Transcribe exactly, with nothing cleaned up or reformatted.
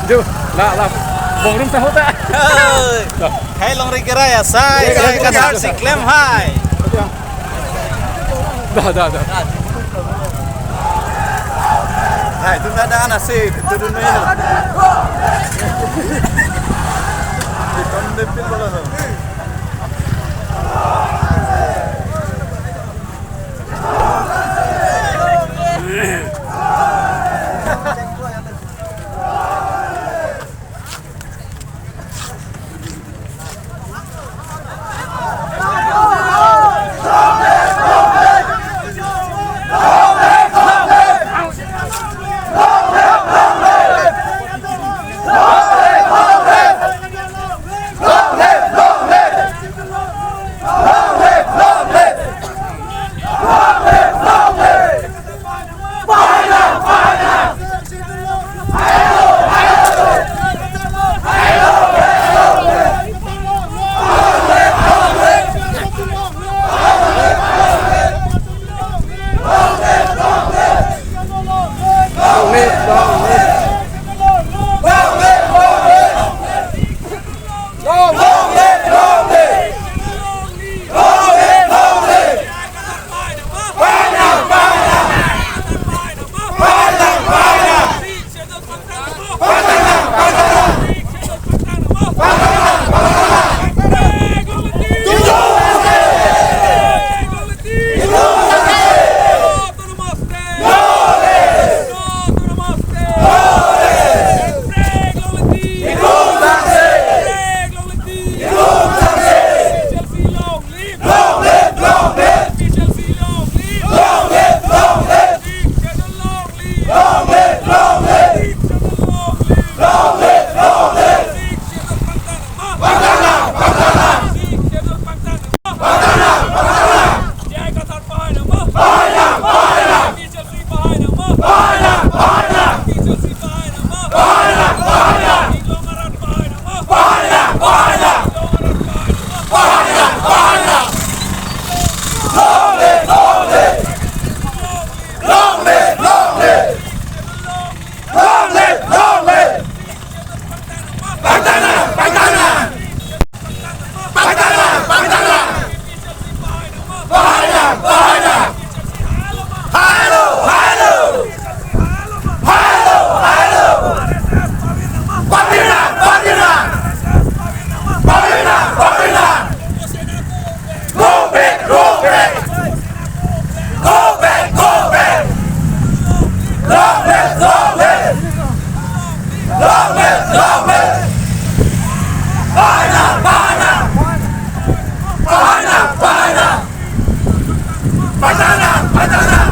Jo, la, la. Bongrum sahota. Hai, longri kerai asai, sai kasar si klem hai. Da, da, da. Hai, tu ada anak sih, itu dulu ya. Itu dulu pil bola tu. Long live, long live! Long live, long live! Pantana, pantana! Pantana, pantana! Bahaya, bahaya! Halo, halo! Halo, halo! Pabina, pabina! Pabina, pabina! Go back, go back! Go back, go back! Long live, long live! Long live, long live! Pahana, pahana! Pahana, pahana! Pantana, pantana!